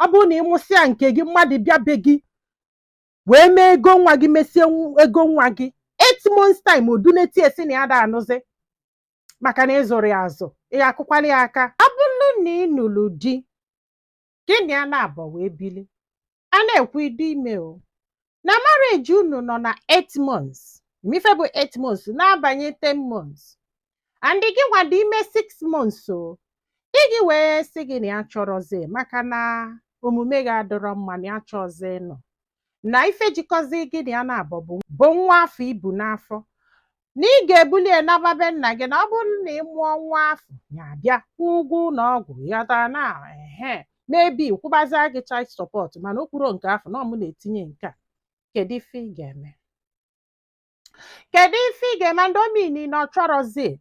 Ọ bụrụ na ị mụsịa nke gị, mmadụ bịa be gị wee mee ego nwa gị, mesie ego nwa gị, 8 months time oduneti esi na ya da anụzi maka na ịzụrụ ya azụ, ị ga-akụkwala ya aka? Ọ bụrụ na ị nụrụ di gị na ya na-abọ wee bili, a na-ekwu ịdị ime o na marriage unu nọ na 8 months, ife bụ 8 months na-abanye 10 months, and gị nwa dị ime 6 months o, di gị wee sị gị na ya chọrọzi maka na omume gị adịrọ mma, na ya chọọzi ịnọ na ife jikọzi gị na ya na-abọ bụ nwa afọ ibu n'afọ, na ị ga-ebuli ya naba be nna gị, na ọ bụrụ na ị mụọ nwa afọ, ya abịa kwụọ ụgwọ ụlọ ọgwụ ya taa na ehe maybe kwụbazia gị child support, mana o kwuro nke afọ na ọ mụ na-etinye nke a. Kedu ife ị ga-eme? Kedu ife ị ga-eme? Ndị omini na ọ chọrọzi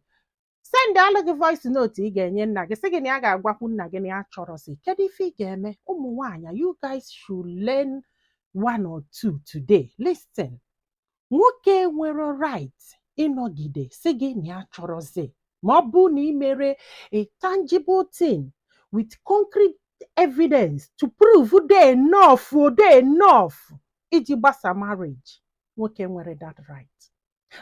send alụ gị voice note ị ga-enye nna gị, sị gị na ya ga-agwakwu nna gị na ya chọrọzi. Kedu ife ị ga-eme? Ụmụ nwaanyị, you guys should learn one or two today. Listen, nwoke nwere right ịnọgide sị gị na ya chọrọzi ma ọ bụ na ị mere a tangible thing with concrete evidence to prove dey enough o dey enough iji gbasa marriage. Nwoke nwere that right.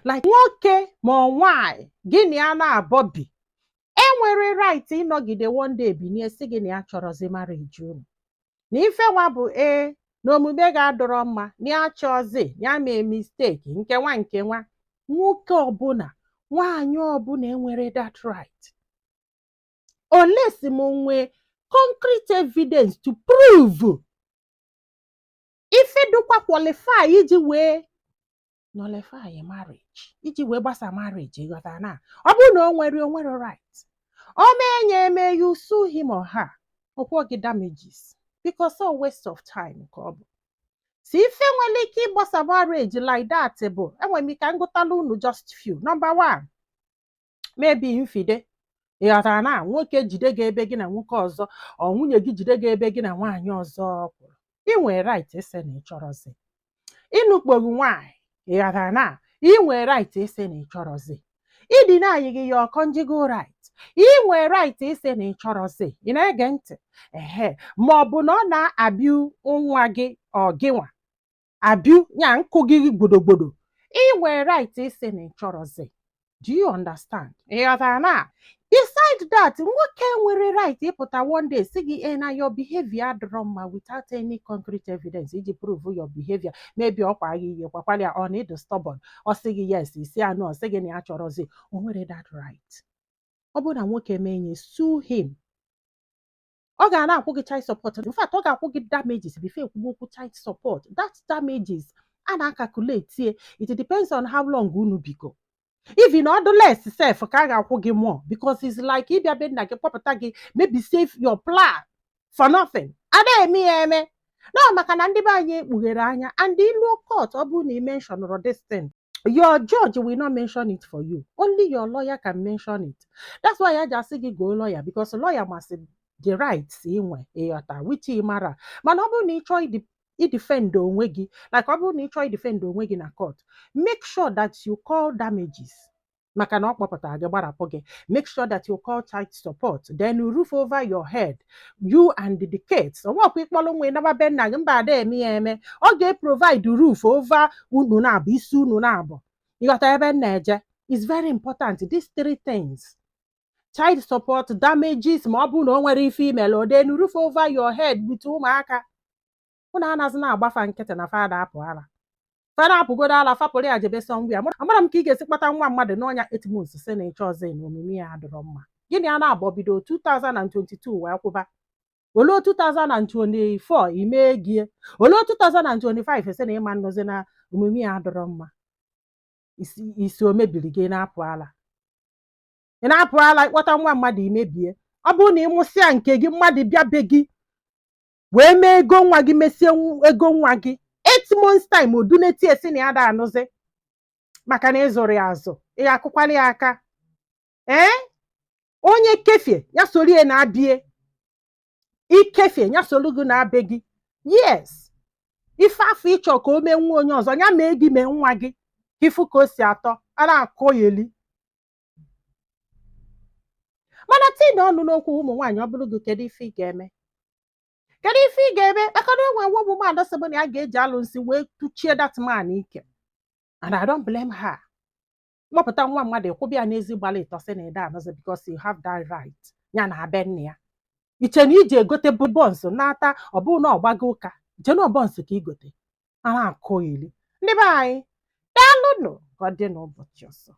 Like nwoke ma ọ nwanyị gị na ya na-abọ bi enwere right ịnọgide one day binie sị gị na ya chọrọzi marriage unu, na ife nwa bụ ee na omume ga-adọrọ mma, na ya chọzi, ya mee mistake nke nwa nke nwa. Nwoke ọbụla, nwaanyị ọbụla enwere that right unless m nwee concrete evidence to prove ife dịkwa qualify iji wee nullify marriage, iji wee gbasa marriage. Ịghọtara na ọ bụrụ na o nwere right o mee ya eme, you sue him or her, ọkwụọ gị damages, because all waste of time ka ọ bụ. Si ife nwere ike ịgbasa marriage like that bụ, enwere m ike ngụtala unu just few. Number one, maybe infide. Ịghọtara na nwoke jide gị ebe gị na nwoke ọzọ, ọ nwunye gị jide gị ebe gị na nwaanyị ọzọ kwụrụ, ị nwere right ịsị na ị chọrọzi ịnụkpogbu nwaanyị. Ịghọtara na ị nwere right ịsị na ị chọrọzi ịdị na-ayị gị your conjugal right. Ị nwere right ịsị na ị chọrọzi. Ị na-ege ntị? Ehe, ma ọ bụ na ọ na-abịa nwa gị, ọ gịnwa abịu ya nkụ gị gbodogbodo, ị nwere right ịsị na ị chọrọzi. Do you understand? Ị ghọtara na beside that, nwoke nwere right ịpụta one day sị gị na your behavior adịrọ mma without any concrete evidence iji prove your behavior. Maybe ọkwa gị ihe kwakwala ya, ọ na ịdị stubborn, ọ sị gị yes, isi anụ, ọ sị gị na ya chọrọzi. O nwere that right. Ọ bụrụ na nwoke mee nye, sue him. Ọ ga na-akwụ gị child support. In fact, ọ ga-akwụ gị damages before ekwuba okwu child support. That damages a na-acalculate, it depends on how long unu bigo. Even ọ dị less sef ka a ga-akwụ gị more, because it's like ịbịa be nna gị kpọpụta gị, maybe save your plan for nothing. Ada eme ya eme no, maka na ndị be anyị ekpughere anya. And iluo court, ọ bụrụ na ị mentionụrụ this thing, your judge will not mention it for you. Only your lawyer can mention it. That's why ya ji asị gị go lawyer, because lawyer masị the rights ị nwe, ịghọta, which ị mara. Mana ọ bụrụ na ị chọọ idefend onwe gị, like ọ bụrụ na ị chọọ idefend onwe gị na court, make sure that you call damages maka na ọ kpọpụtara gị, gbarapụ gị. Make sure that you call child support, then roof over your head, you and the kids. Ọnwakwa ịkpọrọ nwa ịnaba be nna gị, mba, ada eme ya eme. Ọ ga-provide roof over unu na-abụ, isi unu na-abụ. Ịghọta ebe m na-eje? Is very important, these three things: child support, damages ma ọ bụrụ na o nwere ife imele, then roof over your head with ụmụaka. Unu anaghịzi na-agbafa nkịtị na fada apụ ala, fada apụgodo ala, fapụrụ ya jebe somewhere. Amara m ka ị ga-esi kpata nwa mmadụ n'ọnya 8 months si na ịchọ ọzọ na omume ya adịrọ mma. Gịnị a na-abọ bido 2022 wee kwụba oluo 2024 ime gie, oluo 2025 sị na ịma nnọzi na omume ya adịrọ mma, isi o mebiri gị, na-apụ ala, ị na-apụ ala ịkpọta nwa mmadụ imebie. Ọ bụrụ na ị mụsịa nke gị, mmadụ bịa be gị wee mee ego nwa gị, mesie ego nwa gị, 8 months time oduneti esi na ya da anụzi maka na ịzụrụ ya azụ, ị ga-akụkwala ya aka? Ee, onye kefie ya sorie na-abịa ikefie ya solu gị na-abịa gị. Yes, ife afọ ịchọ ka o mee nwa onye ọzọ, ya mee gị, mee nwa gị ka ifu ka o si atọ a na-akọ ya eli. Mana tii na ọnụ n'okwu ụmụ nwaanyị, ọ bụrụ gị, kedu ife ị ga-eme? Kedu ife ị ga-eme? Maka na enwe nwa woman sị bụ na ya ga-eji alụsị wee tụchie that man ike, and I don't blame her. Kpọpụta nwa mmadụ, ịkwụbịa ya n'ezi gbara ịtọ, sị na ede anọzi because you have that right. Ya na abe nne ya, iche na iji egote buns nata, ọ bụrụ na ọ gbago ụka, iche na buns ka igote a na-akụ ili. Ndị be anyị, daalụnụ. Ka ọ dị n'ụbọchị ọzọ.